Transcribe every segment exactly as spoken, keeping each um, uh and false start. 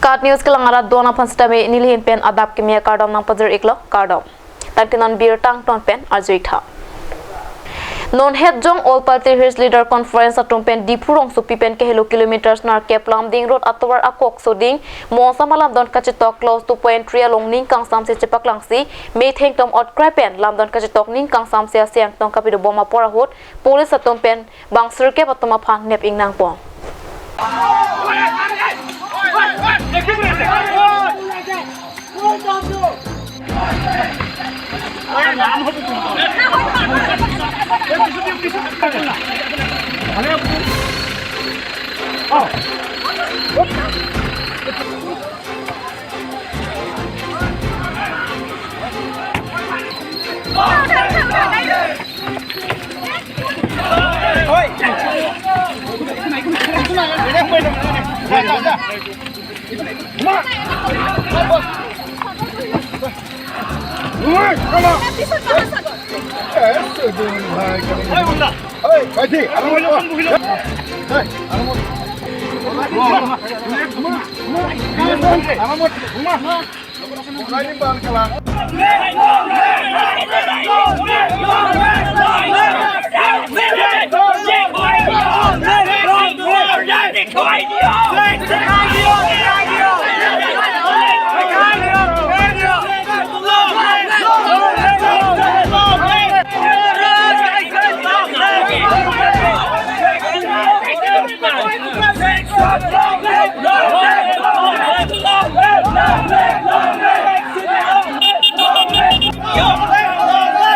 At news kelang arat do-an aphan sitame nelihin pen adap kimi akardom nangpajir-iklo, kardom. Tangte non birta angton pen arju-ik tha. Non het jong All Party Hills Leader Conference atum pen Diphu rongsopi pen kehelo kilometers nerkep Lumding Road atovar akok soding, Monsama lamdon kachetok clause two point three along ning kangsamse chepaklangsi, metheng tom otkrai pen lamdon kachetok ning kangsamse aseng tong kapidobom apor ahut, police atum pen bang sirkep atum aphan nep-ing nangpo.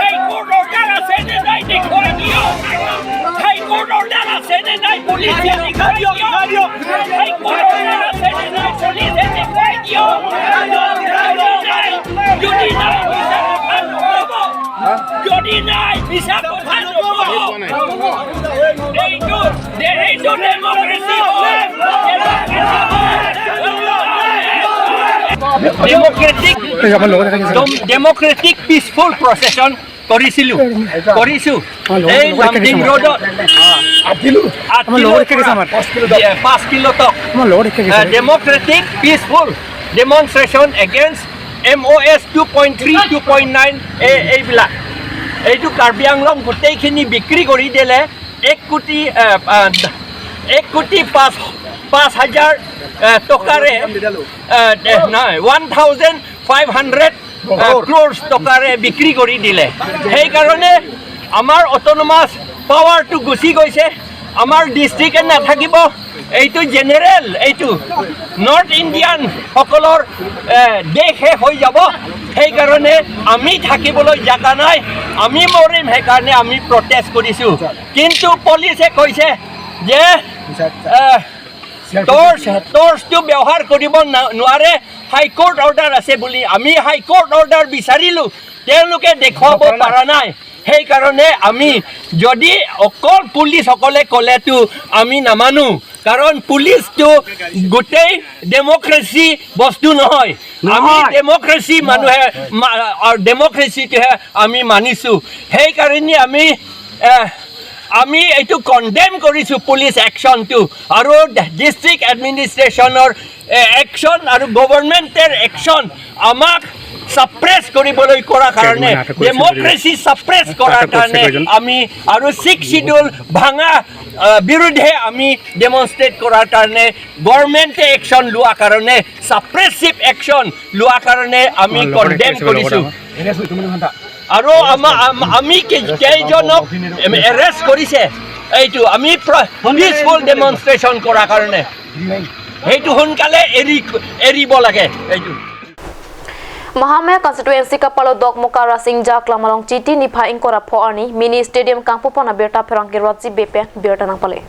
High Court order আছে নে নাই দেখুৱাই দিয়ক। High Court order আছে নে নাই পুলিচে দেখুৱাই দিয়ক। High Court order আছে নে নাই পুলিচে দেখুৱাই দিয়ক। যদি নাই, যদি নাই, মিছা কথা নক'ব। যদি নাই, মিছা কথা নক'ব। এইটো, এইটো ডেমক্ৰেচি হয়। ডেমক্ৰেচি হয়। ডেমক্ৰেটিক, এই আমাৰ লগতে থাকিছে। ডেম-, ডেমক্ৰেটিক পিচফুল প্ৰচেছন কৰিছিলো, কৰিছো। আমাৰ লগতে এই থাকিছে লামডিং আমাৰ। ৰোডত আঠ কিলো। আঠ আমাৰ কিলোৰ লগতে থাকিছে পৰা আমাৰ। পাঁচ কিলো তক। আমাৰ লগতে থাকিছে। Uh, democratic peaceful demonstration against M O' S two point three, two point nine, uh, এইবিলাক। এইটো কাৰ্বি আংলং গোটেইখিনি বিক্ৰী কৰি দিলে এক কোটি, এ, আ, এক কোটি পাঁচ, পাঁচ হাজাৰ, এ, টকাৰে, এ, এ, নহয়, ওৱান থাউজেণ্ড ফাইভ হাণ্ড্ৰেড, এ, ক্ৰ'ৰ্ছ টকাৰে বিক্ৰী কৰি দিলে। সেইকাৰণে আমাৰ অট'নমাছ পাৱাৰটো গুচি গৈছে, আমাৰ ডিষ্ট্ৰিক্টে নাথাকিব। এইটো জেনেৰেল, এইটো নৰ্থ ইণ্ডিয়ান সকলৰ, এ, দেশহে হৈ যাব। সেইকাৰণে আমি থাকিবলৈ জাগা নাই, আমি মৰিম, সেইকাৰণে আমি প্ৰটেষ্ট কৰিছো। কিন্তু পুলিচে কৈছে যে, এ, টৰ্চ, টৰ্চটো ব্যৱহাৰ কৰিব না-, নোৱাৰে, হাই কোৰ্ট অৰ্ডাৰ আছে বুলি। আমি হাই কোৰ্ট অৰ্ডাৰ বিচাৰিলো, তেওঁলোকে দেখুৱাব পৰা নাই। সেইকাৰণে আমি যদি অকল পুলিচসকলে ক'লেতো আমি নামানো, কাৰণ পুলিচটো গোটেই ডেমক্ৰেচি বস্তু নহয়। আমি নহয়। ডেমক্ৰেচি মানুহে মা-, আৰু ডেমক্ৰেচিটোহে আমি মানিছো। সেইকাৰণে আমি, এ, আমি এইটো কণ্ডেম কৰিছো পুলিচ একশ্যনটো আৰু ডিষ্ট্ৰিক্ট এডমিনিষ্ট্ৰেশ্যনৰ, এ, একশ্যন আৰু গভৰ্ণমেণ্টৰ একশ্যন আমাক ছাপ্ৰেছ কৰিবলৈ কৰাৰ কাৰণে, চেয়াৰমেন, আটক কৰিছে বুলি ডেমক্ৰেচি ছাপ্ৰেছ কৰাৰ আটক কৰিছে কাৰণে কেইজন? আমি আৰু ছিক্স শ্বিডিউল ভাঙা, আ, বিৰুদ্ধে আমি ডেমনষ্ট্ৰেট কৰাৰ কাৰণে, গভৰ্ণমেণ্টে একশ্যন লোৱাৰ কাৰণে, ছাপ্ৰেছিভ একশ্যন লোৱাৰ কাৰণে আমি আমাৰ লগৰ কণ্ডেম একেলগে কৰিছো। লগৰ আমাৰ। আৰু আমা-, আম-, আমি কে-, কেইজনক এম-, এৰেষ্ট কৰিছে, এইটো আমি প্ৰ-, পিচফুল ডেমনষ্ট্ৰেশ্যন কৰাৰ কাৰণে। সেইটো সোনকালে এৰি, এৰিব লাগে এইটো। Mahamaya constituency kapalo Dokmoka Rasinja Aklam along Chiti niphai ingkoi ra pho arni mini stadium kangpupon abirta pherangke Rajiv Bey pen birta nangpale.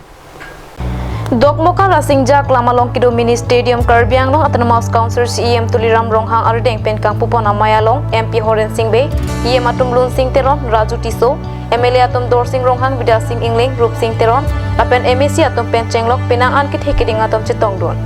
Dokmoka Rasinja Aklam along kedo mini stadium Karbi Anglong Autonomous Council C E M Tuliram Ronghang arideng pen kangpupon amei along M P Horen Sing Bey, E M atum Lunsing Teron, Raju Tisso, M L A atum Dorsing Ronghang, Bidya Sing Engleng, Rupsing Teron, lapen M A C atum pen chenglok penang an kethe keding atum chetongdun.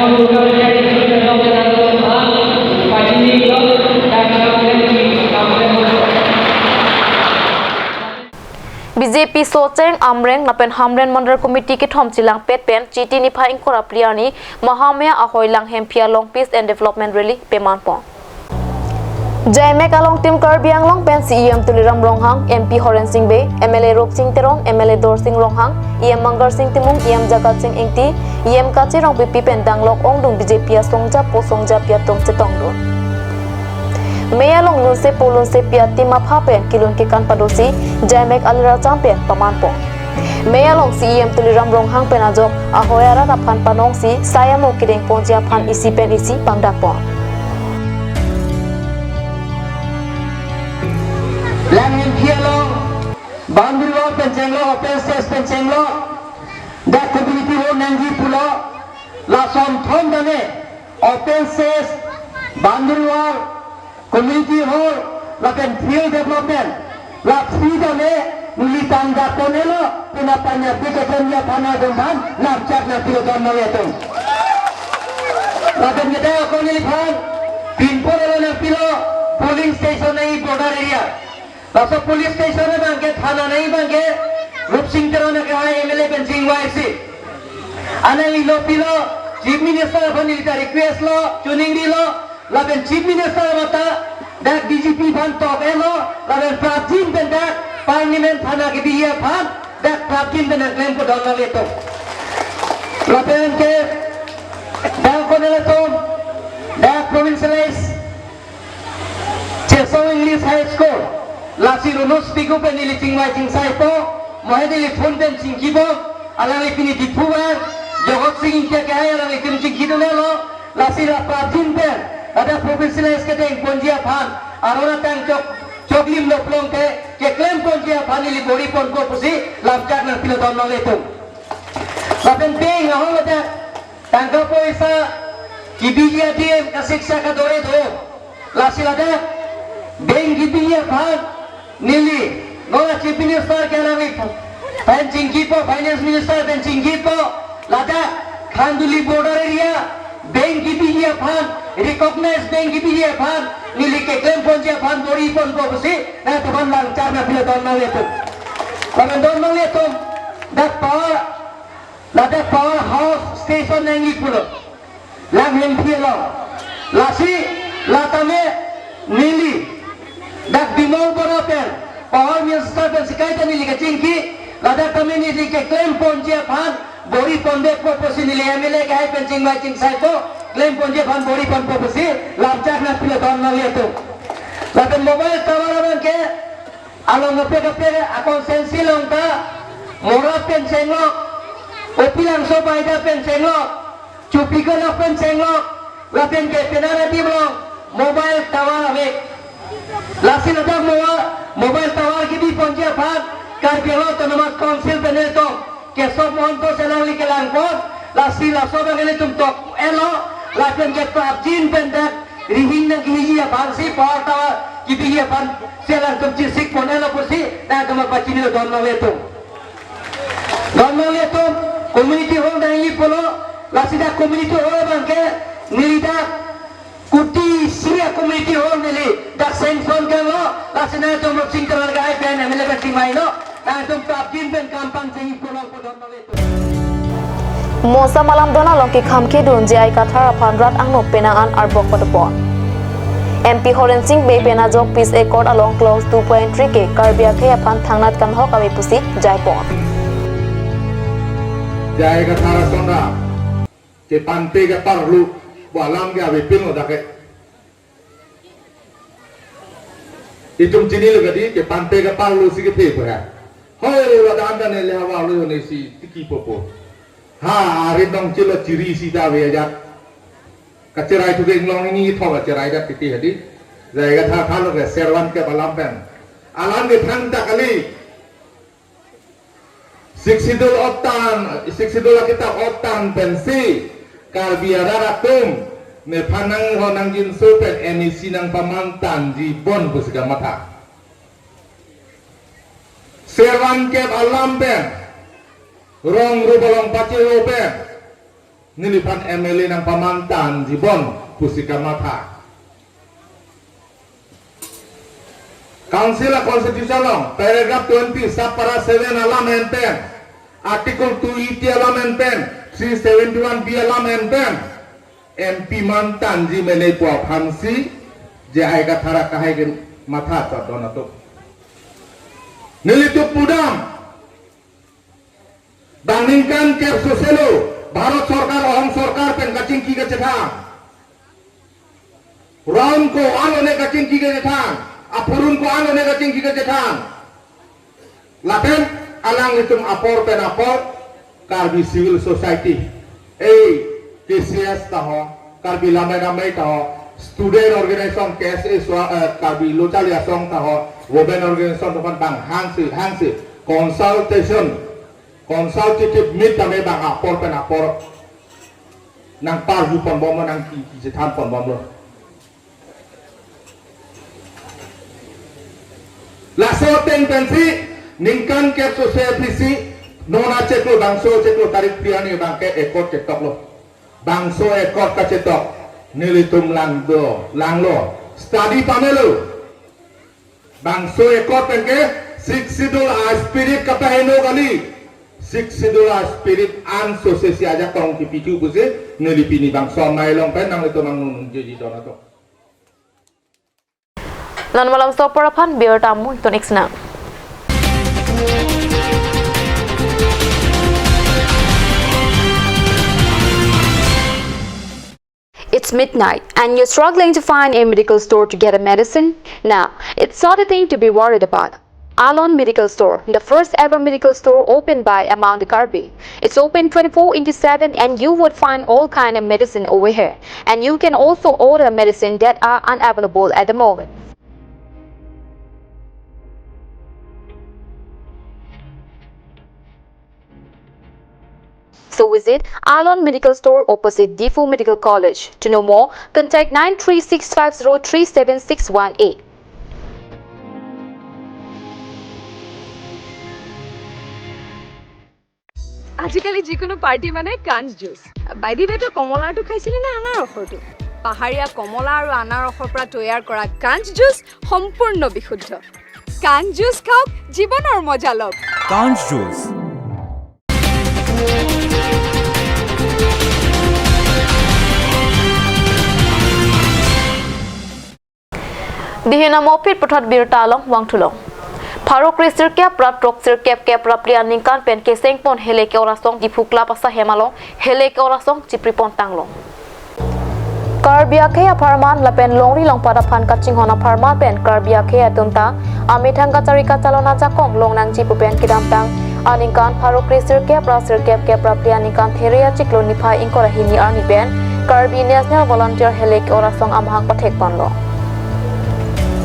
B J P Socheng, Amreng lapen Hamren Mandal Committee kethom chelangpet pen Chiti niphai ingkoi ra phli arni Mahamaya ahoi Langhemphi along Peace and Development Rally pemanpon. Jaimek along Team Karbi Anglong pen C E M Tuliram Ronghang, M P Horen Sing Bey, M L A Rupsing Teron, M L A Dorsing Ronghang, E M Mangal Sing Timung, E M Jagat Sing Ingti, E M Kache Rongpipi pen danglok ongdung B J P asongja po songjapi atum chetongdun. Mei along lunsepo lunsepi a-team aphan pen kelun kekan padosi, Jaimek aliracham pen pamanpon. Mei along C E M Tuliram Ronghang pen ajok ahoi arat aphan panongsi, sai amo kedengponji aphan isi pen isi pangdakpon. Langhemphi along boundary wall pen chenglok, open space pen chenglok, dak community hall nangji pulo, lason thom dane open space, boundary wall, community hall, lapen field development, la three dane neli pangdakpon-elo, pina panya biketron ya pana dum phan, lamchak nangpilo don nang etung. Lapen kita ako neliphan, pinpon elo nangpilo, polling station nangji border area. Laso police station abangke, thana nangji abangke, Rupsing Teron akehai M L A pen chingvaisi. Alangli lo pilo, Chief Minister aphan neli ta request lo, chuningrilo, lapen Chief Minister mata, dak D G P aphan tok-elo, lapen prapjin pen dak Parliament thana kebi aphan, dak prapjin pen nangklempo don nang etung. Lapen ke, dak konel atum, dak provincialize Chesong English High School, lasi Ronus Piku pen neli chingvai chingsaipo, mohe neli phone pen chingkipo, alangli pini Diphu vang, Jagat Sing Ingti akehai alanglitum chingkidun-elo, lasi la prapjin pen, ladak provincialize kedengponji aphan, aron atang chok, choklim lo pulote, keklemponji aphan neli bor-iponpo pusi, lamchak nangpilo don nang etung. Lapen ping ahong ladak, tangka poisa kebiji adim, ka-shiksha kadore do. Lasi ladak bank kebiji aphan neli, non a Chief Minister ke alangli pen chingkipo, Finance Minister pen chingkipo, ladak Khanduli border area bank kebiji aphan, recognized bank kebiji aphan, neli keklemponji aphan bor-iponpo pusi, nangtum aphan lamchak nangpilo don nang etung. Lapen don nang etung, dak power, ladak power house station nangji pulo, Langhemphi along. Lasi, la tame neli, dak Bimal Bora pen, Power Minister pen sikaita neli kachingki, ladak tame neli keklemponji aphan, bor-ipondepo pusi neli M L A akehai pen chingvai chingsaipo, klemponji aphan bor-iponpo pusi, lamchak nangpilo don nang etung. Lapen mobile tower abangke, along kaprek kaprek a-constituency along ta, Mora pen chenglok, Opilangso Baida pen chenglok, Chupikala pen chenglok, lapen ke penang adim along mobile tower ave. Lasi ladak mobile, mobile tower kebiponji aphan, Karbi Anglong Autonomous Council pen nelitum, Kesop Mahanta si alangli kelangpon, lasi laso abang nelitum tok-elo, lapen ke prapjin pen dak, rihing nangkehiji aphan si power tower kebiji aphan si alangtum chesikpon-elo pusi, nangtum apachinilo don nang etung. Don nang etung, community hall nangji pulo, lasi dak community hall abangke, neli dak, kuti isi a-community hall neli, dak sanction kan lo, lasi nangtum Rupsing Teron akehai pen, M L A pen chingvailo, nangtum prapjin pen kam pangchengji pulo, don nang etung. Monsam alamdon along kekham kedun J I Kathar aphan rat angno penang an arbok padopon. M P Horen Sing Bey pen ajok Peace Accord along clause two point three ke Karbi akhei aphan thangnat kanghok ave pusi jaipon. J I Kathar asonra, kepante keparlu, pu alam ke avepinlo dak ke. Itum chinilo kadi, kepante keparlu si kethe pu ha. Hoi, ladak anta neli havar lo ne si tikipo po. Ha, arit nong chilo chiri sita ave ajat. Kacherai thu ke inglong ini ithok kacherai dak titi hadi. J I Kathar thalo ke Servan ke alam pen. Alam ke thangta kali. Sixth Schedule otan, Sixth Schedule akitap otan pensi, Karbi arat atum, nephan nangho nangjinso pen N E C nangpamantanji bon pusi kamatha. Servan kep alam pen, rong rup along pacheho pen, Neliphan M L A nangpamantanji bon pusi kamatha. Council a-constitution along paragraph twenty sub para seven alam enpen, article two eighty alam enpen, three seventy-one B alam enpen, M P mantanji mene pu aphansi J I Kathar akehai kematha chot don atum. Nelitum pudam, bang ningkan kep soselo Bharat Sorkar, Ahom Sorkar pen kachingki kachethang. Round ko alone kachingki kachethang, apurun ko alone kachingki kachethang. Lapen alanglitum apor pen apor Karbi Civil Society, ei K C S ta ho, Karbi Lammet Amei ta ho, student organization K S A swa-, eh, Karbi Lo Charli Asong ta ho, women organization atum aphan bang hangsi hangsi consultation, consultative meet tame bang apor pen apor nangparju ponbomlo, nangki-, kichethan ponbomlo. Laso ateng pensi ningkan kep sose aphi si non achiklo, bangso achiklo tarik phli arni abangke accord chetoklo. Bangso accord kachetok nelitum langdo, langlo, study pamelo. Bangso accord penke Sixth Schedule a-spirit kapaheno kali. Sixth Schedule a-spirit an sose si ajakong kipithu pusi neli pini bangso amei along pen nanglitum angnungnungji don atum. Lan malam stopper aphan birta mo iton eksna. It's midnight and you're struggling to find a medical store to get a medicine? Now, it's not a thing to be worried about. Alon Medical Store, the first ever medical store opened by Amang the Karbi. It's open twenty-four into seven and you would find all kind of medicine over here. And you can also order medicine that are unavailable at the moment. So visit Alon Medical Store opposite Diphu Medical College. To know more, contact nine three six five zero three seven six one eight. আজিকালি যিকোনো পাৰ্টি মানে কাঞ্চ জুচ। বাইদেৱে তো কমলাৰটো খাইছিলে নে আনাৰসৰটো? পাহাৰীয়া কমলা আৰু আনাৰসৰ পৰা তৈয়াৰ কৰা কাঞ্চ জুচ সম্পূৰ্ণ বিশুদ্ধ। কাঞ্চ জুচ খাওক, জীৱনৰ মজা লওক। Kanch Juice. Dihina mopit puthot birta along vangthulo. Pharo kre sirkep ra throk sirkep kep ra phli aningkan pen kesengpon Hele ke-ot asong Diphu Club asahem along Hele ke-ot asong chipripon tanglo. Karbi akhei apharman lapen longri longpat aphan kachinghon apharman pen Karbi akhei atum ta amethang kachari kachalon ajakong long nangji pu pen kedamtang aningkan pharo kre sirkep ra sirkep kep ra phli aningkan there achiklo niphai ingkoi ra hini arni pen Karbi National Volunteer Hele ke-ot asong amahang pathekponlo.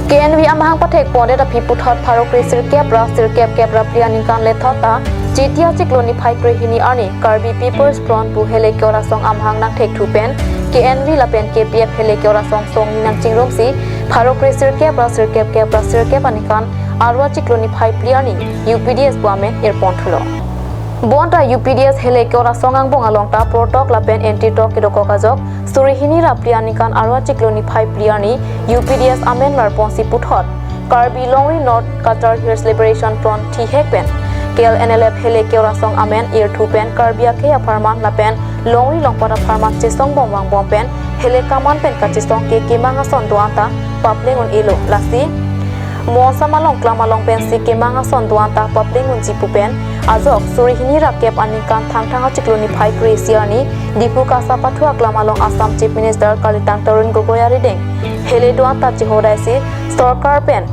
K N V amahang pathekpondet aphi puthot pharo kre sirkep ra sirkep kep ra phli aningkan lethot ta Chiti achiklo niphai kre hini arni Karbi People's Front pu Hele ke-ot asong amahang nangthekthu pen K N V lapen K P F Hele ke-ot asong song ni nangchingrumsi pharo kre sirkep ra sirkep kep ra sirkep aningkan arlo achiklo niphai phli arni U P D S pu amen irponthulo. Bonta U P D S Hele ke-ot asong angbong along ta protok lapen anti tok kedokok ajok suri hini ra phli aningkan arlo achiklo niphai phli arni U P D S amen varponsi puthot Karbi Longri North Cachar Hills Liberation Front thihek pen K L N L F Hele ke-ot asong amen irthu pen Karbi akhei apharman lapen longri longpat apharman chesongbom vangbom pen Hele kaman pen kachesong ke kemang ason do-an ta papleng un-elo. Lasi Monsam along klam along pensi kemang ason do-an ta papleng unji pu pen ajok suri hini ra kep aningkan Thangthang achiklo niphai kre isi arni Diphu Kasa Pathu aklam along Assam Chief Minister kalitang Tarun Gogoi arideng Hele do-an ta chehodaisi sorkar pen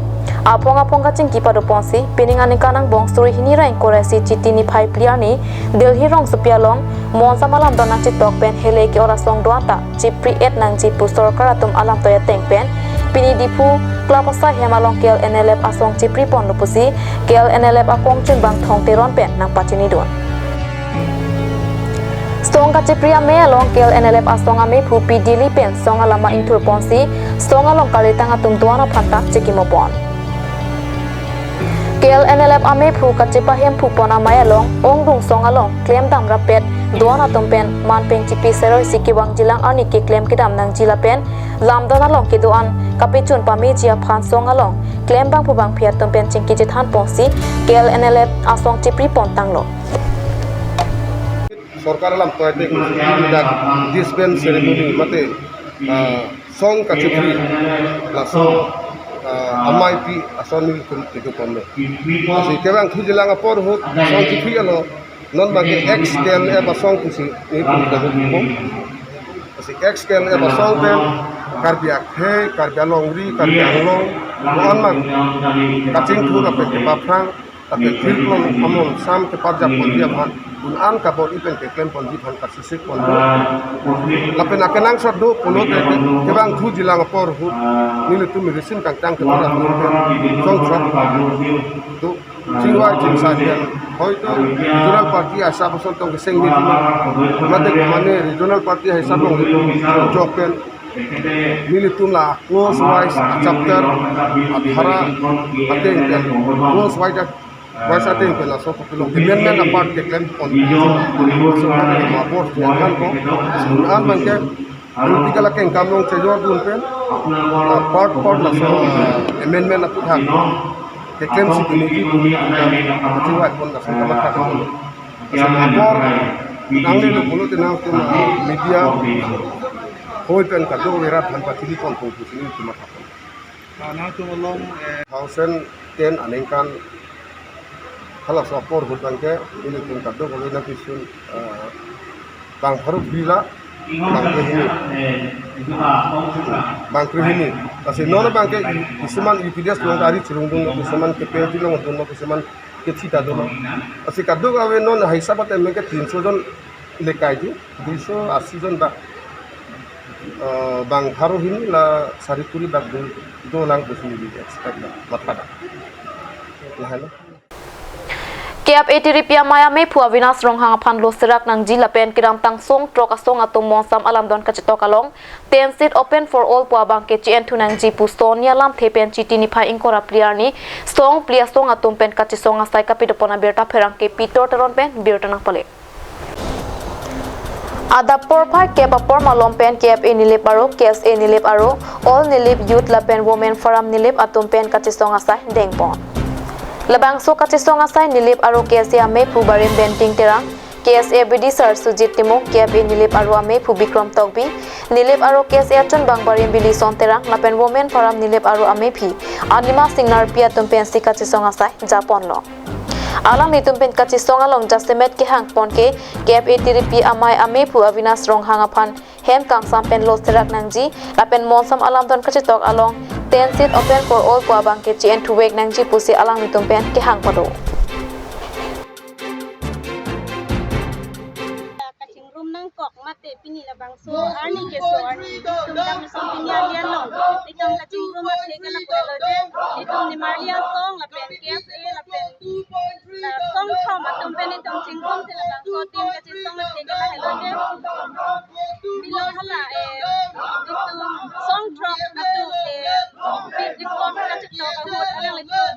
aphong aphong kachingki padoponsi pining aningkan angbong suri hini ra ingkoi ra isi Chiti niphai phli arni Delhi rongsopi along Monsam alamdon nangchetok pen Hele ke-ot asong do-an ta chipri-et nangji pu sorkar atum alam toi ateng pen pini Diphu Club asahem along K L N L F asong chipriponlo pusi K L N L F akongchunbang Thong Teron pen nangpachinidun. Song kachipri amei along K L N L F asong ameiphu Pi Dili pen song alama ingthurponsi song along kalitang atum do-an aphan ta chekimopon. K L N L F ameiphu kachepahemphupon amei along ongdung song along klemdam rapet do-an atum pen man pen chipi seroi si kevangjilang arni keklem kedam nangji lapen lamdon along kedo-an kapechun pameji aphan song along klembangpo bangphi atum pen chingki chethan ponsi K L N L F asong chipri pon tanglo. Sorkar alam toite dak disband ceremony mate, ah, song kachipri laso, ah, amei pi ason nelitum kedo ponlo. Lasi kevangthujilang apor ahut song chipri alo non bangke ex K L F asong pusi nelitum kedo ponlo. Lasi ex K L F asong pen Karbi akhei, Karbi alongri, Karbi Anglong, non bang kachingthur ape kepaphrang, lapen thirklong amon sam keparjap ponji aphan, un-an kabor-i pen keklem ponji aphan kasisik ponlo. Lapen akenangsot do pulote kevangthujilang apor ahut nelitum medicine kangtang keparjap ponji aphan song song do chingvai chingsai pen. Hoito regional party asap ason tong keseng nelitum mate mane regional party asap along nelitum jok pen nelitum la clause wise chapter athara ateng pen clause wise, wise ateng pen laso kopilo amendment apart keklem pon. Laso apor than ko, un-an bangke political akengkam along chejor dun pen, ah, part part laso, ah, amendment aputhak keklem si kemeji pu kachingvai pon laso kamatha. Laso apor nanglelo pulote nangtum, ah, media hoi pen kadokave rat aphan pachini ponpo pusi nelitum matha pon. Ah, nangtum along, eh, two thousand ten aningkan halaso apor ahut bangke nelitum kadokave nangkesun, ah, bang pharo bela, bang krehini, bang krehini. Lasi non bangke kisuman U P D S along ari chirungdunlo, kisuman K P L T along dunlo, kisuman kethi ta dunlo. Lasi kadokave non hisap ateng bangke tinso jon lekai di, duiso asi jon dak, eh, bang pharo hini la sari kuri dak do, dolang pusi neli expect dak, matha dak. Lahelo. K F A T D P amei amephu Avinash Ronghang aphan lo serak nangji lapen kedamtang song throk asong atum monsam alamdon kachetok along ten seat open for all pu abangke che-enthu nangji pu soni alamthe pen Chiti niphai ingkoi ra phli arni song phli asong atum pen kachesong asai kapidopon abirta pherangke Peter Teron pen birta nangpale. Adap porphai kep apor malom pen K F A Nilip aro, K S A Nilip aro, All Nilip Youth lapen Women Forum Nilip atum pen kachesong asai dengpon. Labangso kachesong asai Nilip aro K S A amephu Barim Benting Terang, K S A B D sir Sujit Timung, K F A Nilip aro amephu Bikram Tokbi, Nilip aro K S A achunbang Barim Bilison Terang, lapen Women Forum Nilip aro amephi Anima Singnarpi atum pensi kachesong asai japonlo. Alanglitum pen kachesong along jasemet kehang pon ke K F A T D P amei amephu Avinash Ronghang aphan hem kangsam pen lo serak nangji, lapen monsam alamdon kachetok along ten seat open for all pu abangke che-enthu vek nangji pusi alanglitum pen kehang pado. Kachingrum nangkok mate pini labangso arni keso arni tum dam song pini alian long. Itum kachingrum athe ke lapu lo je. Itum nimarli asong lapen K S A lapen la song thom atum pen itum chingrum te labangso tin kachesong athe ke lahelo je. Bilo hala, eh, itum song throk atum, eh, Big Big Four kachetok ahut alanglitum,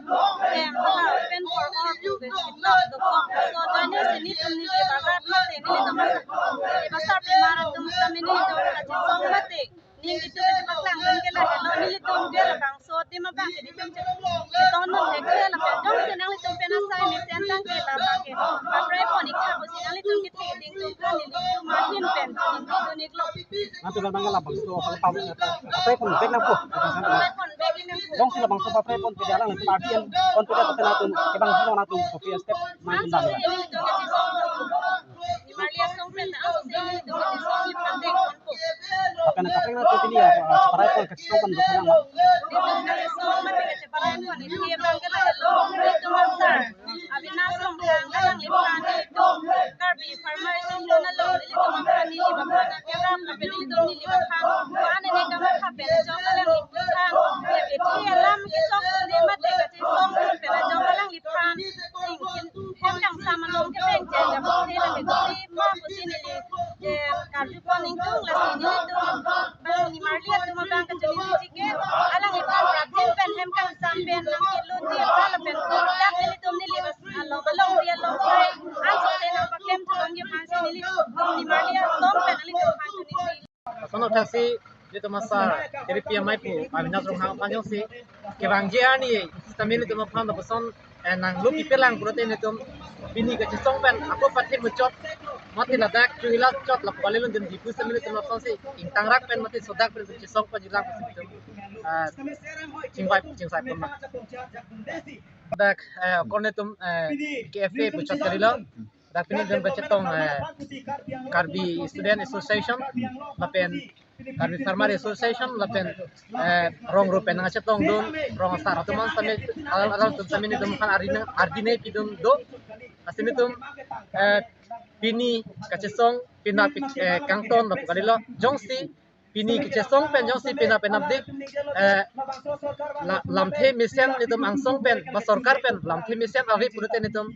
eh, hala open for all pu ke chetok dokok. So, joine si nelitum neli barat mate nelitum, eh, basar pimar atum sami nelitum kachesong mate ning itum kachepaklang dun ke lahelo, nelitum ke labangso adim abangke nelitum che, chetong non thek ke lapen jongsi nanglitum pen asai mesen tangte labangke paprai pon ik tha pusi nanglitum kethe ding tum tha nelitum ahin pen nelitum dun iklo. Nanti bang bang labangso apa apa apa pun bek nangpo. Apa pun bek nangpo. Jongsi labangso apa apa pun pede alang party an pun pede pete nangtum kebang jino nangtum kopi step nangtum dam. Nimarli asong pen nangtum seni nangtum seni pandeng ponpo. Apa nangtum kaprek nangtum pini ya, apa parai pun kachisong kan dokon nang. Nangtum kachisong mati kacheparai pon isi abangke lahelo nangtum asar. Avinash Ronghang alangliphan nelitum Karbi Farmers Union along nelitum aphan neli baphan akerap lapen nelitum neli baphan ko-an ene kamatha pen ajok alangliphan ya kethi alam kechok ne mate kachesong pen ajok alangliphan ingkin hem kangsam along kepeng jai jam se lapen si ma pusi neli, eh, karju pon ingtung lasi nelitum bang nimarli atum abang kachini chike alangliphan prathin pen hem kangsam pen nangkelo ti apra lapen dak nelitum neli bas along along ri along sai anso te nangpaklem thulongji aphansi nelitum Nothaksi nelitum asar Tiripi amei pu Avinash Ronghang aphan jongsi kevangji arni sitame nelitum aphan lapuson, eh, nanglo pipelang pulote nelitum pini kachesong pen ako pathe muchot mati ladak chuhila chot lapu kali lun din dipu sitame nelitum lapusonsi ingtangrak pen mati sodak pen chesong pen jilang pen nelitum, eh, chingvai chingsai pon ma. Dak, eh, kon nelitum, eh, K F A puchot kalilo. Dak pini nelitum kachetong, eh, Karbi Student Association lapen Karbi Farmer Association lapen, eh, rong rup pen nangchetongdun rong asar atum an sitame alang alang atum sitame nelitum aphan ardi nang ardi nangpidun do. Lasi nelitum, eh, pini kachesong penap, eh, kangton lapu kalilo. Jongsi pini kachesong pen jongsi penap penapdik, eh, la, lamthe mesen nelitum angsong pen ba sorkar pen lamthe mesen ave pulote nelitum,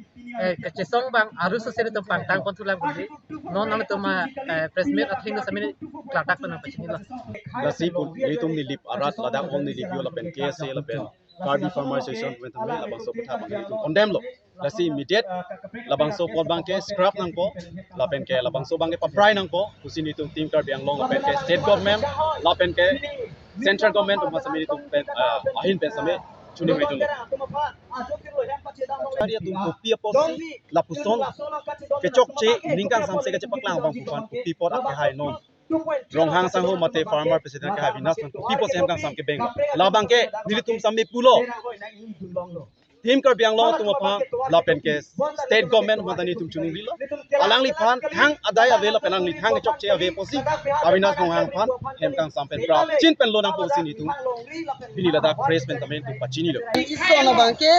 eh, kachesong abang arusose nelitum pangtang pon thulang pulote non nelitum, eh, press meet athengno sitame klardak pen nangpachinilo. Lasi pu nelitum Nilip arat ladak all Nilip yo lapen K S A lapen Karbi Farmer Association pen tame labangso aphuthak abang nelitum condemn lo. Lasi immediate labangso apot abangke scrap nangpo, lapenke labangso abangke paprai nangpo pusi nelitum Team Karbi Anglong lapenke state government lapenke central government atum sitame nelitum pen, ah, ahin pen sitame choningri dunlo. Karbi atum kopi apotsi lapuson kechokche ning kangsamse kachepaklang abang pu aphan kopi apot akehai non Ronghang sangho mate farmer president akehai Avinash aphan kopi apotsi hem kangsam kebeng. Labangke nelitum sitame pulo. Team Karbi Anglong atum aphan lapenke state government aphan ta nelitum choningrilo. Alangliphan thang adai ave lapen alangli thang kechokche ave pusi Avinash Ronghang aphan hem kangsam pen prapjin pen lo nangpo pusi nelitum pini ladak press pen tame nelitum pachinilo. Ison abangke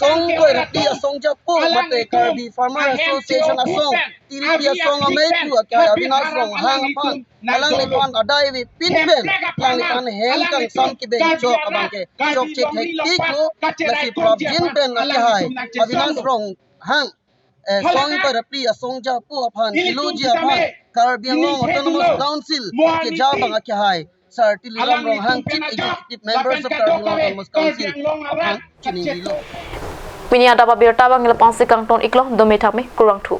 song koi rati asong japo mate Karbi Farmer Association asong Tiripi asong amei pu akehai Avinash Ronghang aphan alangliphan adai avepin pen alangliphan hem kangsam kebeng chok abangke chokche thektik lo. Lasi prapjin pen akehai Avinash Ronghang, eh, song koi rati asong japo aphan kiloji aphan Karbi Anglong Autonomous Council keja abang akehai Sir Tuliram Ronghang, Chief Executive Members of Karbi Anglong Autonomous Council aphan choningrilo. Pini adap abirta abang lapu-ansi kangton iklo, dome thame, kurvangthu.